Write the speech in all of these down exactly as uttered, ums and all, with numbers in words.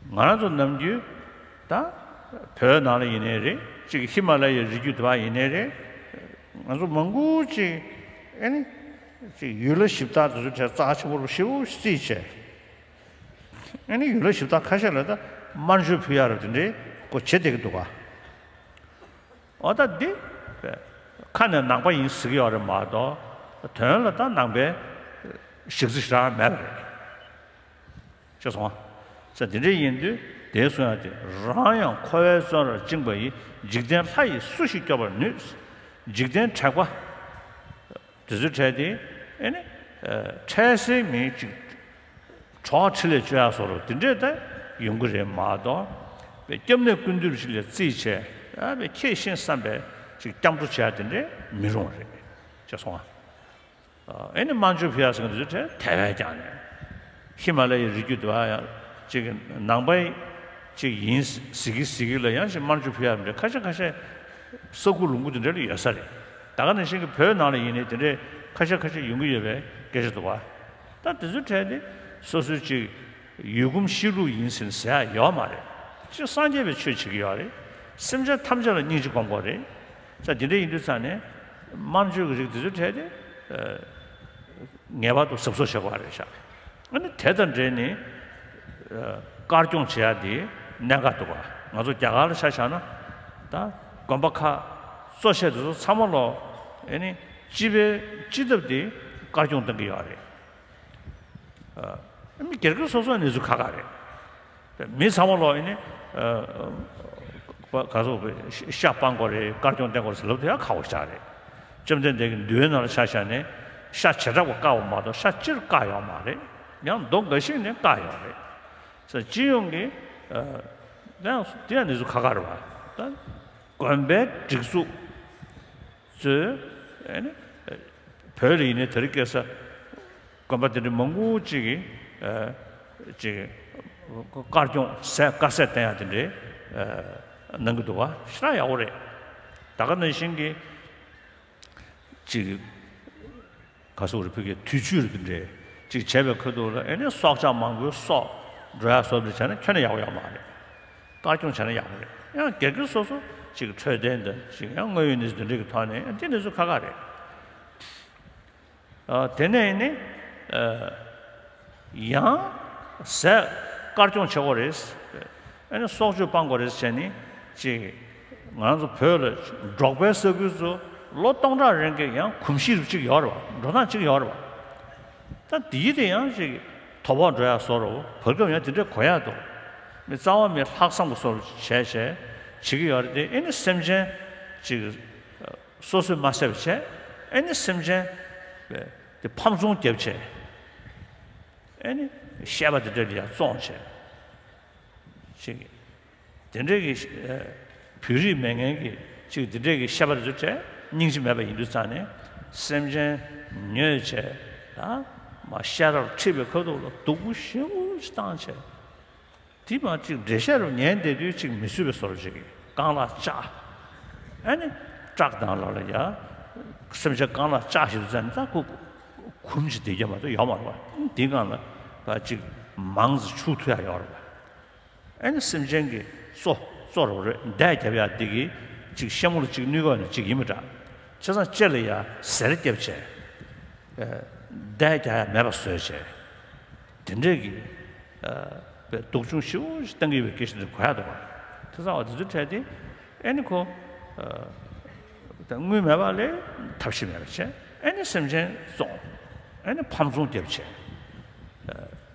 ང་རང་ཚོ་ནམ་རྒྱུན་ད་བོད་ནང་ལ་ཡིན་ནའི་རེད། གཅིག་ཧི་མ་ལ་ཡའི་རི་རྒྱུད་དེ་བ་ཡིན་ནའི་རེད། ང་ཚོ་མང་པོ་གཅིག་ཨེ་ནི་གཅིག་ཡུལ་ལྷ་གཞི་བདག་དེ་ཚོ་གྲས་རྩ་ཆེན་པོ་ཞེ་པོ་རྩིས་བྱས། ཨེ་ནི་ཡུལ་ལྷ་གཞི་བདག་ཁ་ཤས་ལ་ད་དམར་མཆོད་ཕུལ་ཡག་རེད། དེ་འདྲའི་སྐོར་བྱེད་བསྡད་ཀྱི་འདུག་ག་འོ་ད་འདི་ཁ་ནས་ནང་པ་ཡིན་ཟེར་གྱི་ཡོད་རེད་མ་གཏོགས། དོན་ལ་ད་ནང་པའི་གཞི་རྩ་ཞེ་དྲག་མེད་པ་རེད། ཤེས་སོང་ང་། ས་དེ་འདྲ་ཡིན་དུས་དེའི་གསུང་ཡག་དེ། རང་ཡང་འཁོར་བའི་བཙོན་རར་བཅིངས་པ་ཡིས། འཇིག་རྟེན་ལྷ་ཡིས་སུ་ཞིག་སྐྱོབ་པར་ནུས། འཇིག་རྟེན་དྲེགས་པ་དེ་ཚོའི་གྲས་དེ་ཨེ་ནི་འཕྲལ་སེལ་མིན་ཅིག་གྲོགས་འཕྲིན་ལས་བཅོལ་ཡག་བཟོ་འདྲ་དེ་འདྲས་ད་ཡོང་གི་རེད་མ་གཏོགས། པའི་སྐྱབས་གནས་ཀུན་འདུས་ཅིག་ལ་རྩིས་བྱས། ཨ་པའི་ཁྱེད་ཤེས་བསམ་པའི་ཅིག་སྐྱབས་འགྲོ་བྱེད་ཡག་དེ་འདྲས་མི་རུང་བ་རེད། ཤེས་སོང་ང་། ཨེ་ནི་དམར་མཆོད་ཕུལ་ཡག་ཟེར་མཁན་དེ་ཚོ་དེ་དེ་བས་ཀྱང་ནས། ཧི་མ་ལ་ཡའི་རི་རྒྱུད་དེ་བ་ཡང་ཅིག་ནང་པའི་ཅིག་ཡིན་ཟེར་གི་ཟེར་གི་ལ་ཡང་ཞིག་དམར་མཆོད་ཕུལ་ཡག་མི་འདྲ་ཁ་ཤས་ཁ་ཤས་ས་ཁུག་ལུང་ཁུག་དེ་འདྲ་ལ་ཡོད་ས་རེད། ད་ག་ནང་བཞིན་གྱི་བོད་ནང་ལ་ཡིན་ནའི་དེ་འདྲའི་ཁ་ཤས་ཁ་ཤས་ཡོང་གི་ཡོད་པའི་སྐད་ཆ་འདུག་བ། ད་དེ་ཚོའི་གྲས་དེ་སོ་སོའི་ཅིག་ཡུལ་གོམས་གཤིས་ལུགས་ཡིན་ཟེར་ཟེར་ཡག་ཡོད་མ་རེད། ཅིག་སངས་རྒྱས་པའི་ཆོས་བྱེད་ཀྱི་ཡོད་རེད། སེམས་ཅན་ཐམས་ཅད་ལ་སྙིང་རྗེ་སྒོམ་དགོས་རེད། ས་དེ་འདྲ་ཡིན་དུས་ཙང་ནས་དམར་མཆོད་ཀྱི་རིགས་དེ་ཚོའི་གྲས་དེ་ངེས་པར་དུ་གཟབ་གཟབ་བྱེད་དགོས་རེད་ཤག་ཨ་ནི་དེ་དང་འབྲེལ་ནས་དཀར་སྐྱོང་བྱེད་ཡག་དེ་གནད་འགག་འདུག་ག་ང་ཚོ་རྒྱ་གར་ལ་ཆ་བཞག་ན་ད་དགོན་པ་ཁག་གཙོ་ཆེ་དེ་ཚོ་ཚང་མ་ལོ་ཨེ་ནི་སྤྱི་པའི་སྤྱི་ཐབ་དེ་དཀར་སྐྱོང་གཏོང་གི་ཡོད་རེད། ཨ་མི་སྒེར་སྒེར་སོ་སོའི་གནས་ཚུལ་ཁག་ཁག་རེད། མི་ཚང་མ་ལོ་ཨེ་ནི་ག་ཚོད་ཤ་སྤང་དགོས་རེད། དཀར་སྐྱོང་བསྟེན་དགོས་རེད་ཟེར་ལབ་དེ་ཡང་ཁག་པོ་ཞིག་རེད། བཅོམ་ལྡན་འདས་ཀྱི་འདུལ་བའི་ནང་ལ་ཆ་བཞག་ནས་ཤ་བྱེ་བྲག་པ་བཀག་པ་མ་གཏོགས་ཤ་སྤྱིར་བཀག་ཡོད་མ་རེད། ཡང་མདོ་འགའ་ཞིག་ནས་བཀག་ཡོད་རེད། ས་སྤྱི་ཡོངས་ཀྱི་ཨ་དེ་ཡང་དེ་ཡང་གནས་ཚུལ་ཁག་ཁག་རེད་བ། ད་དགོན་པའི་སྒྲིག་འཛུགས་ཚོས་ཨེ་ནི་བོད་ལ་ཡིན་ནའི་དེ་རིང་ཁ་སང་དགོན་པ་དེ་འདྲའི་མང་པོ་ཅིག་གིས་ཨ་ཅིག་དཀར་སྐྱོང་ཟས་དཀར་ཟས་བསྟེན་ཡག་དེ་འདྲའི་ཨ་གནང་གི་འདུག་བ། ཞེ་དྲག་ཡག་པོ་རེད། ད་ག་ནང་བཞིན་གྱི་ཅིག་ག་སོགས་རེ་ཕུལ་གྱི་དུས་མཆོད་རེ་དེ་འདྲའི་ཅིག་བྱས་པའི་ཁ་ཐུག་ལ་ཨེ་ནི་སྲོག་ཆགས་མང་པོའི་སྲོག་འགྲོ་ཡག་བཟོ་འདྲ་བྱས་ན་ཁྱོན་ནས་ཡག་པོ་ཡོད་མ་རེད། དཀར་སྐྱོང་བྱས་ན་ཡག་པོ་རེད། ཡང་སྒེར་སྒེར་སོ་སོ་ཅིག་འཕྲོད་བསྟེན་དང་ཅིག་ཡང་དངོས་ཡོད་གནས་ཚུལ་དེ་འདྲ་གི་ཐོག་ནས་ཡང་དེ་གནས་ཚུལ་ཁག་ཁག་རེད། ཨ་དེ་ནས་ནི་ཨ་ཡང་ཟས་དཀར་སྐྱོང་བྱེད་དགོས་རེད། ཨ་ནི་སྲོག་གཅོད་སྤང་དགོས་རེད་བྱས་ནི་ཅིག་ང་རང་ཚོ་བོད་ལ་འབྲོག་པའི་ས་ཁུལ་ཚོ་ལོ་སྟོང་ཕྲག་རིང་གི་ཡང་གོམས་གཤིས་རུ་གཅིག་ཡོད་རེད་བ། འགྲོ་སྟངས་གཅིག་ཡོད་རེད་བ། ད་འདིའི་དེ་ཡང་ཅིག་དོ་ཕོག་འགྲོ་ཡག་བཟོ་འདྲ་བོ། བར་སྐབས་ཡང་དེ་འདྲ་གོ་ཡག་འདུག་མི་རྩ་བ་མི་ལྷག་བསམ་གྱི་བཟོ་འདྲ་བྱས་བྱས་བྱེད་ཀྱི་ཡོད་རེད་དེ། ཨེ་ནི་སེམས་ཅན་ཅིག་སོ་སོས་མ་བསད་པ་བྱས། ཨེ་ནི་སེམས་ཅན་དེ་ཕམ་ཚོང་རྒྱབ་བྱས། ཨེ་ནི་བཤད་པ་དེ་འདྲ་ལ་ཡང་བཙོང་བྱས། ཅིག་དེ་འདྲའི་གི་ཨ་བོད་རིགས་མེད་མཁན་གྱི་ཅིག་དེ་འདྲའི་གི་བཤད་པ་དེ་ཚོ་བྱས། སྙིང་རྗེ་མེད་པ་ཡིན་དུས་ཙང་ནས་སེམས་ཅན་ཉོས་བྱས། ད་མ་ཤ་རར་ཁྲིད་པའི་ཁ་ཐུག་ལ་སྡུག་པོ་ཞེ་པོ་ཞིག་བཏང་བྱས། དེ་མ་ཅིག་འགྲེལ་བཤད་རུ་ཉན་བསྡད་དུས་ཅིག་མི་བཟོད་པའི་བཟོ་འདྲ་ཅིག་གི་རྐང་ལག་བཅག་ཨ་ནི་བཀྲག་མདངས་ལ་ལ་ཡ་སེམས་ཅན་རྐང་ལག་བཅག་བཞིན་དུ་ཙང་ནས་ད་ཁོ་གོམས་ཀྱི་བསྡད་རྒྱུ་མ་གཏོགས་ཡོད་མ་རེད་བ། དེའི་སྒང་ལ་ད་ཅིག་མང་ཙམ་བྱུག་ཐུབ་ཡག་ཡོད་རེད་བ། ཨ་ནི་སེམས་ཅན་གྱི་གཙོ་གཙོ་རེད་བ། རེད་འདས་རྒྱབ་ཡག་འདི་གི་ཅིག་ཤ་མུར་ཅིག་བསྣུན་དགོས་ནི་ཅིག་ཡིན་མི་འདྲ། བྱས་ཙང་ལྕེ་ལ་ཡ་གཟེར་རྒྱབ་བྱས། ཨ་འདས་རྒྱག་ཡག་མེད་པ་བཟོས་བྱས། དེ་འདྲས་ཀྱི་ཨ་པའི་སྡུག་སྦྱོང་ཞེ་པོ་ཞིག་བཏང་གི་ཡོད་པའི་སྐད་ཆ་འདི་གོ་ཡག་འདུག་བ། དེ་ཚོ་བ་དེ་ཚོའི་གྲས་དེ་ཨ་ནི་ཁོ་ཨ་དངུལ་མེད་པ་ལས་ཐབས་ཤེས་མེད་པ་བྱས། ཨ་ནི་སེམས་ཅན་བཙོང་། ཨ་ནི་ཕམ་ཚོང་རྒྱབ་བྱས། ཨ་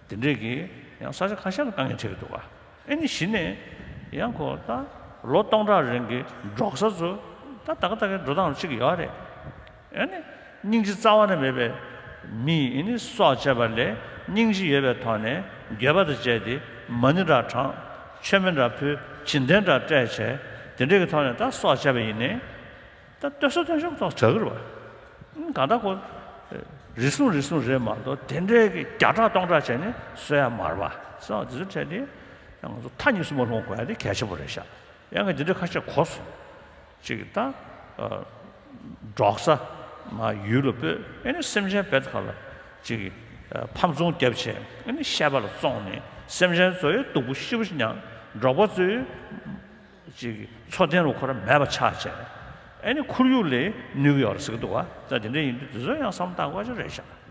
དེ་འདྲས་ཀྱི་ཡང་ས་ཆ་ཁ་ཤས་ལ་དཀའ་ངལ་འཕྲད་ཀྱི་འདུག་བ། ཨ་ནི་གཞི་ནས་ཡང་ཁོ་ད་ལོ་སྟོང་ཕྲག་རིང་གི་འབྲོག་ས་ཚོ་ད་ད་ག་ད་གའི་འགྲོ་སྟངས་གཅིག་ཡོད་རེད། ཨ་ནི་སྙིང་རྗེ་རྩ་བ་ནས་མེད་པའི་མི་ཡིས་ནི་སྲོག་བཅད་པ་ལས་སྙིང་རྗེ་ཡོད་པའི་ཐོག་ནས་འགྱོད་པ་དང་བཅས་ཏེ་མ་ཎི་འདྲ་བགྲངས། མཆོད་མེ་འདྲ་ཕུལ། བྱིན་རྟེན་འདྲ་སྤྲད་བྱས། དེ་འདྲས་ཀྱི་ཐོག་ནས་ད་སྲོག་བཅད་པ་ཡིན་ནའི་ད་ལྟོས་ས་ལྟོས་ཤོག་ཐོག་དྲག་གི་རེད་བ། གང་ལྟར་ཁོ་རེ་ཟུང་རེ་ཟུང་རེད་མ་གཏོགས་དེ་འདྲའི་གི་བརྒྱ་ཕྲག་སྟོང་ཕྲག་བྱས་ནས་གསོད་ཡ་མ་རེད་བ། སོ་དེ་ཚོ་འཕྲད་དེ་ང་ཚོ་མཐའ་གཉིས་སུ་མ་ལྷུང་དགོས་ཡ་དེ་གལ་ཆེན་པོ་རེད་ཤག་ཡང་ང་འདི་འདྲ་ཁ་ཤས་གོ་སོང་། ཅིག་ད་ཨ་འབྲོག་ས་མ་ཡུལ་ལ་སྤོས། ཨེ་ནི་སེམས་ཅན་བེད་ཁ་ལ་ཅིག་ཨ་ཕམ་ཚོང་རྒྱབ་བྱས། ཨེ་ནི་བཤད་པ་ལ་བཙོང་ནས་ སེམས་ཅན་ཚོའི་སྡུག་པོ་ཞེ་པོ་ཅིག་མྱངས། འབྲོག་པ་ཚོའི་ཅིག་འཚོ་རྟེན་རུ་ཁོ་རང་མེད་པ་ཆགས་བྱས། ཨ་ནི་ཁོར་ཡུག་ལ་གནོད་ཀྱི་ཡོད་རེད་ཟེར་གྱི་འདུག་བ། ད་དེ་འདྲ་ཡིན་དུས་དེ་ཚོ་ཡང་བསམ་བློ་བཏང་དགོས་ཅིག་རེད་ཤག